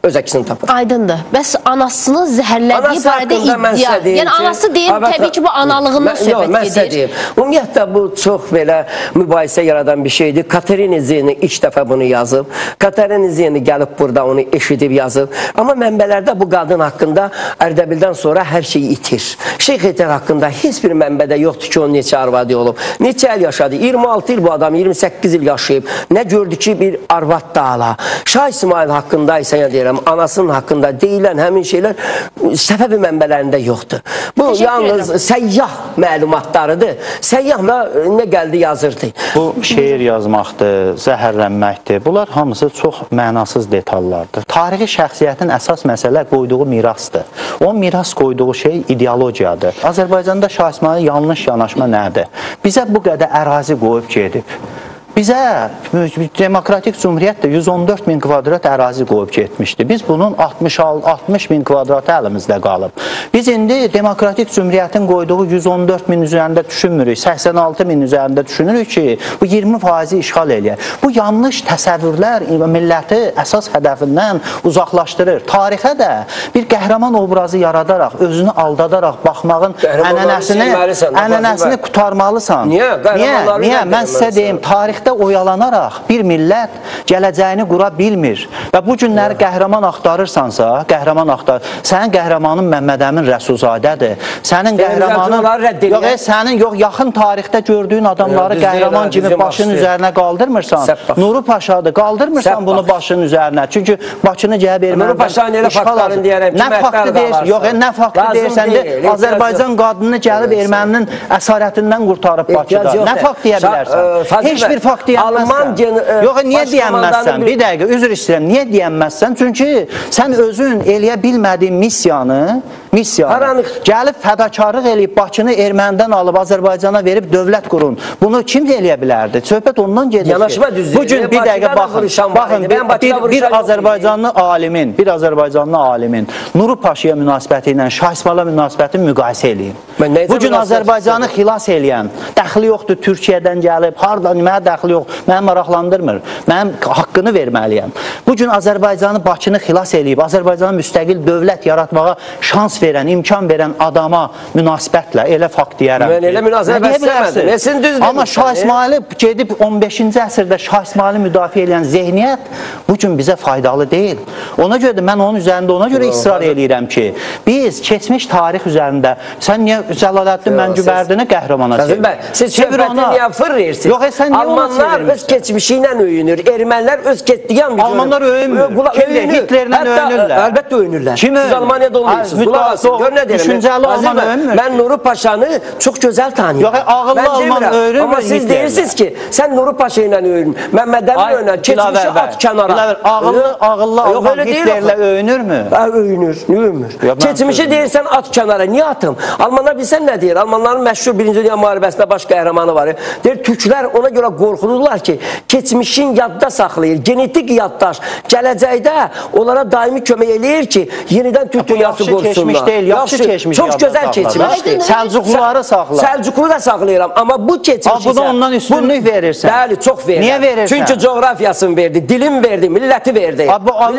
öz əksini tapır. Aydındır. Bəs anasını zəhərlədiyi barədə iddia. Yəni anası deyir, təbii ki, bu analığından söhbət gedir. Mən sizə deyim. Ümumiyyətlə, bu çox belə mübahisə yaradan bir şeydir. Katerina Zeni ilk dəfə bunu yazıb. Katerina Zeni gəlib burada onu eşidib yazıb. Amma mənbələrdə bu qadın haqqında Ərdəbildən sonra hər şeyi itir. Şeyx Etər haqqında heç bir mənbədə yoxdur ki, onun neçə arvadı olub. Neçə il yaşadı? 26 il bu adam, 28 il yaşayıb. Nə gördü ki, bir arvad da ala. Şah İsmayıl haqqında isə deyirəm, anasının haqqında deyilən həmin şeylər Səfəvi mənbələrində yoxdur. Bu yalnız səyyah məlumatlarıdır. Səyyah nə gəldi yazırdı. Bu şeir yazmaqdır, zəhərlənməkdir. Bunlar hamısı çox mənasız detallardır. Tarixi şəxsiyyətin əsas məsələ qoyduğu mirasdır. O miras qoyduğu şey ideologiyadır. Azərbaycanda Şah İsmayıl yanlış yanaşma nədir? Bizə bu qədər ərazi qoyub gedib. Bizə Demokratik Cumhuriyyət də 114 min kvadrat ərazi qoyub getmişdi. Biz bunun 60 min kvadratı əlimizdə qalıb. Biz indi Demokratik Cumhuriyyətin qoyduğu 114 min üzərində düşünmürük, 86 min üzərində düşünürük ki, bu 20% işğal eləyər. Bu yanlış təsəvvürlər milləti əsas hədəfindən uzaqlaşdırır. Tarixə də bir qəhrəman obrazı yaradaraq, özünü aldadaraq baxmağın ənənəsini qurtarmalısan. Niyə? Niyə? Mən sizə deyim, tarixdə oyalanaraq bir millət gələcəyini qura bilmir. Və bu günləri qəhrəman axtarırsansa, qəhrəman axtar. Sənin qəhrəmanın Məmməd Əmin Rəsulzadədir. Sənin qəhrəmanın yox, sənin yox, yaxın tarixdə gördüyün adamları qəhrəman kimi başının üzərinə qaldırmırsan. Nuru Paşadır, qaldırmırsan bunu başının üzərinə. Çünki Bakını gəlib ermənidən. Nuru Paşanın elə faktlarını deyərəm ki, nə faktı deyirsən? Yox, nə faktı deyirsən də Azərbaycan qadını gəlib erməninin əsarətindən qurtarıb Bakıda. Nə fakt deyə bilərsən? Heç bir fakt fakt deyənməzsən. Yox, niyə deyənməzsən? Bir dəqiqə, üzr istəyirəm. Niyə deyənməzsən? Çünki sən özün eləyə bilmədiyin missiyanı gəlib fədakarlıq eləyib Bakını ermənidən alıb Azərbaycana verib dövlət qurun. Bunu kim eləyə bilərdi? Söhbət ondan gedir ki, bugün bir dəqiqə baxın, bir Azərbaycanlı alimin, Nuru Paşaya münasibəti ilə Şah İsmayıla münasibətini müqayisə eləyin. Bugün Azərbaycanı xilas eləyən, dəxli yoxdur, Türkiyədən gəlib, hardan, mənə dəxli yox, məni maraqlandırmır, mənim haqqını verməliyəm. Bugün Azərbaycanı, Bakını xilas eləyib, Azərbaycanı müstəqil dövlət yaratmağa şans verən, imkan verən adama münasibətlə elə fakt deyərəm. Mən elə münasibət istəmədim. Amma Şah İsmayılı gedib 15-ci əsrdə Şah İsmayılı müdafiə edən zehniyyət bugün bizə faydalı deyil. Ona görə də mən onun üzərində ona görə israr eləyirəm ki, biz keçmiş tarix üzərində, sən niyə Cəlaləddin Məngübərdini qəhrəmana çevirir? Siz söhbəti niyə fırlayırsınız? Yox, sən niyə ona Almanlar öz keçmişi ilə öyünür, ermənilər öz getdiyi Almanlar öyünmür. Hitlerlə öyünürlər. Əlbəttə öyünürlər. Siz Almaniyada olmayırsınız. Qulaq asın. Gör nə deyirəm. Düşüncəli Alman öyünmür. Mən Nuru Paşanı çox gözəl tanıyıram. Yox, ağıllı Alman öyünür. Amma siz deyirsiniz ki, sən Nuru Paşa ilə öyünür. Məmməd Əmin öyünür. Keçmişi at kənara. Ağıllı Alman Hitlerlə öyünürmü? Öyünür. Niyə öyünmür? Keçmişi deyirsən at kənara. Niyə atım? Almanlar bilsən nə deyir? Almanların məşhur Birinci Dünya Müharibəsində baş qəhrəmanı var. Deyir, türklər ona görə qorxulurlar ki, keçmişin yadda saxlayır, genetik yaddaş. Gələcəkdə onlara daimi kömək eləyir ki, yenidən Türk dünyası qorxsunlar. Keçmiş deyil, yaxşı keçmiş. Çox gözəl keçmişdir. Səlcuqluları saxla. Səlcuqlu da saxlayıram, amma bu keçmiş isə... Buna ondan üstünlük verirsən. Bəli, çox verirəm. Niyə verirsən? Çünki coğrafiyasını verdi, dilim verdi, milləti verdi.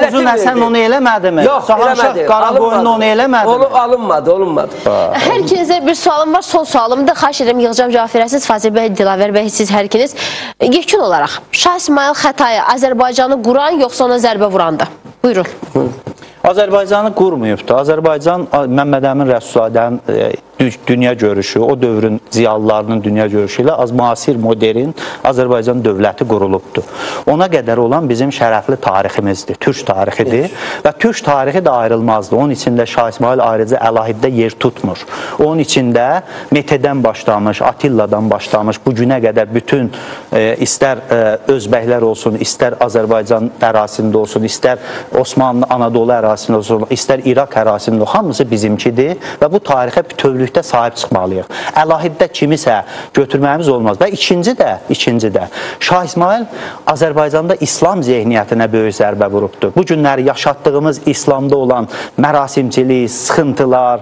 Uzun Həsən onu eləmədi mi? Yox, eləmədi. Qaraqoyunlu onu eləmədi mi? Onu alınmadı, olunmadı. Hər ikinizə bir sualım var, son sualımdır. Xahiş edirəm, yığcam cavab verəsiniz. Fazil bəy, Dilavər bəy, siz hər ikiniz. Yekun olaraq, Şah İsmayıl Xətai Azərbaycanı quran, yoxsa ona zərbə vurandı? Buyurun. Azərbaycanı qurmayıbdır. Azərbaycan Məmməd Əmin Rəsulzadənin dünya görüşü, o dövrün ziyalılarının dünya görüşü ilə az müasir, modern Azərbaycan dövləti qurulubdur. Ona qədər olan bizim şərəfli tariximizdir, türk tarixidir və türk tarixi də ayrılmazdır. Onun içində Şah İsmayıl ayrıca əlahiddə yer tutmur. Onun içində Metedən başlamış, Atilla'dan başlamış, bu günə qədər bütün istər Özbəklər olsun, istər Azərbaycan ərazisində olsun, istər Osmanlı Anadolu ərazisində olsun, istər İraq ərazisində olsun, hamısı bizimkidir və bu tarixə bütövlükdə sahib çıxmalıyıq. Əlahiddə kimisə götürməyimiz olmaz. Və ikinci də Şah İsmayıl Azərbaycanda İslam zehniyyətinə böyük zərbə vurubdur. Bu günləri yaşatdığımız İslamda olan mərasimçilik, sıxıntılar,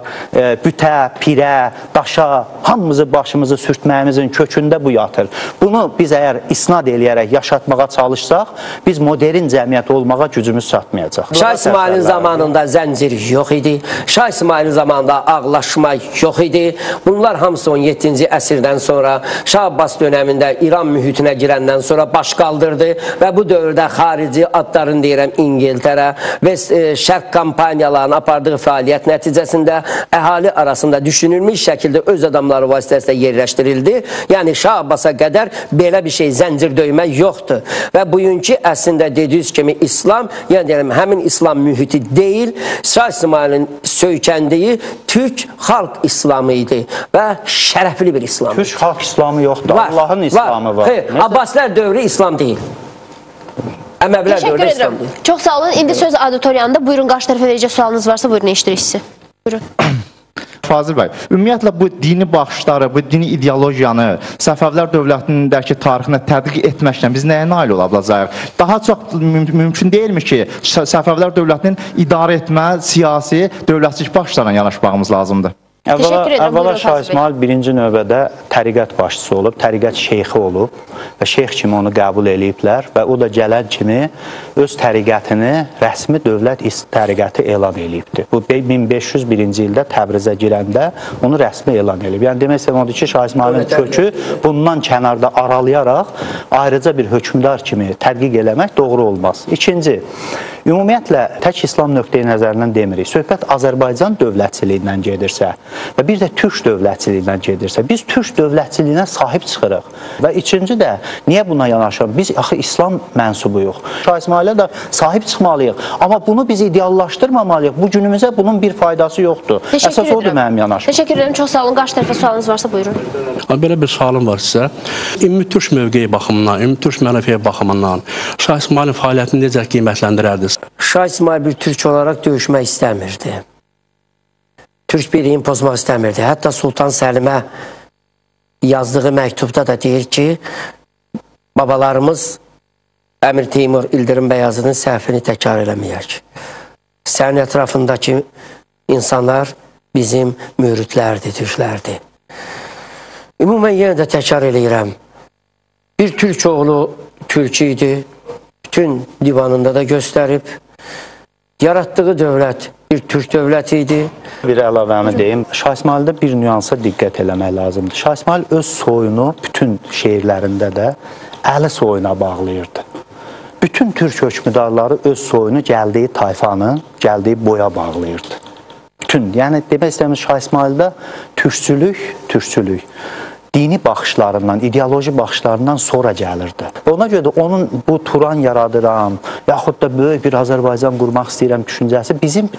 bütə, pirə, daşa, hamımızı başımızı sürtməyimizin kökündə bu yatır. Bunu biz əgər isnad eləyərək yaşatmağa çalışsaq, biz modern cəmiyyət olmağa gücümüz çatmayacaq. Şah İsmayılın zamanında zəncir yox idi. Şah İsmayılın zamanında ağlaşma yox idi. Bunlar hamısı 17-ci əsrdən sonra Şah Abbas dönəmində İran mühitinə girəndən sonra baş qaldırdı və bu dövrdə xarici adlarını deyirəm İngiltərə və Şərq kampaniyalarının apardığı fəaliyyət nəticəsində əhali arasında düşünülmüş şəkildə öz adamları vasitəsilə yerləşdirildi. Yəni Şah Abbasa qədər belə bir şey zəncir döymə yoxdur. Və bugünkü əslində dediyiniz kimi İslam, yəni deyirəm həmin İslam mühiti deyil, Şah İsmayılın söykəndiyi Türk xalq İslamı idi və şərəfli bir İslam. Türk xalq İslamı yoxdur, Allahın İslamı var. Xeyr, Abbasilər dövrü İslam deyil. Əməvilər dövrü İslam deyil. Çox sağ olun. İndi söz auditoriyanında. Buyurun, qarşı tərəfə verəcək sualınız varsa, buyurun, eşidirik sizi. Buyurun. Fazil bəy, ümumiyyətlə bu dini baxışları, bu dini ideologiyanı Səfəvilər dövlətindəki tarixinə tətbiq etməklə biz nəyə nail ola biləcəyik? Daha çox mümkün deyilmi ki, Səfəvilər dövlətinin idarə etmə, siyasi, dövlətçilik baxışlarına yanaşmağımız lazımdır? Əvvəla Şah İsmayıl birinci növbədə təriqət başçısı olub, təriqət şeyxi olub və şeyx kimi onu qəbul eləyiblər və o da gələn kimi öz təriqətini rəsmi dövlət təriqəti elan eləyibdir. Bu 1501-ci ildə Təbrizə girəndə onu rəsmi elan eləyib. Yəni demək istəyirəm odur ki, Şah İsmayılın kökü bundan kənarda aralayaraq ayrıca bir hökmdar kimi tədqiq eləmək doğru olmaz. İkinci, Ümumiyyətlə, tək İslam nöqteyi nəzərindən demirik. Söhbət Azərbaycan dövlətçiliyindən gedirsə və bir də türk dövlətçiliyindən gedirsə, biz türk dövlətçiliyinə sahib çıxırıq. Və ikinci də, niyə buna yanaşırıq? Biz axı İslam mənsubuyuq. Şah İsmailə də sahib çıxmalıyıq. Amma bunu biz ideallaşdırmamalıyıq. Bu günümüzə bunun bir faydası yoxdur. Əsas odur mənim yanaşmam. Təşəkkür edirəm. Çox sağ olun. Qarşı tərəfə sualınız varsa buyurun. Belə bir sualım var sizə. Ümumi türk mövqeyi baxımından, ümumi türk mənafeyi baxımından Şah İsmailin fəaliyyətini necə qiymətləndirərdiniz? Şah İsmail bir türk olaraq döyüşmək istəmirdi. Türk birliyini pozmaq istəmirdi. Hətta Sultan Səlimə yazdığı məktubda da deyir ki, babalarımız Əmir Teymur İldırım Bəyazıdın səhvini təkrar eləməyək. Sənin ətrafındakı insanlar bizim müridlərdir, türklərdir. Ümumən yenə də təkrar eləyirəm. Bir türk oğlu türk idi. Bütün divanında da göstərib. Yaratdığı dövlət bir türk dövləti idi. Bir əlavəmi deyim. Şah İsmaildə bir nüansa diqqət eləmək lazımdır. Şah İsmail öz soyunu bütün şeirlərində də Əli soyuna bağlayırdı. Bütün türk hökmdarları öz soyunu gəldiyi tayfanın, gəldiyi boya bağlayırdı. Bütün, yəni demək istəyirəm Şah İsmaildə türkçülük dini baxışlarından, ideoloji baxışlarından sonra gəlirdi. Ona görə də onun bu Turan yaradıram, yaxud da böyük bir Azərbaycan qurmaq istəyirəm düşüncəsi bizim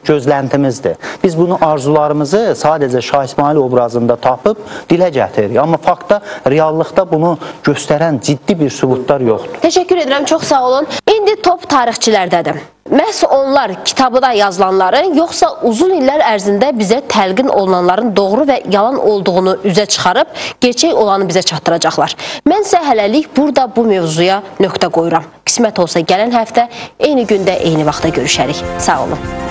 gözləntimizdir. Biz bunu arzularımızı sadəcə Şah İsmail obrazında tapıb dilə gətiririk. Amma faktda, reallıqda bunu göstərən ciddi bir sübutlar yoxdur. Təşəkkür edirəm, çox sağ olun. İndi top tarixçilərdədir. Məhz onlar kitabda yazılanların, yoxsa uzun illər ərzində bizə təlqin olunanların doğru və yalan olduğunu üzə çıxarıb, gerçək olanı bizə çatdıracaqlar. Mən isə hələlik burada bu mövzuya nöqtə qoyuram. Qismət olsa gələn həftə eyni gündə, eyni vaxtda görüşərik. Sağ olun.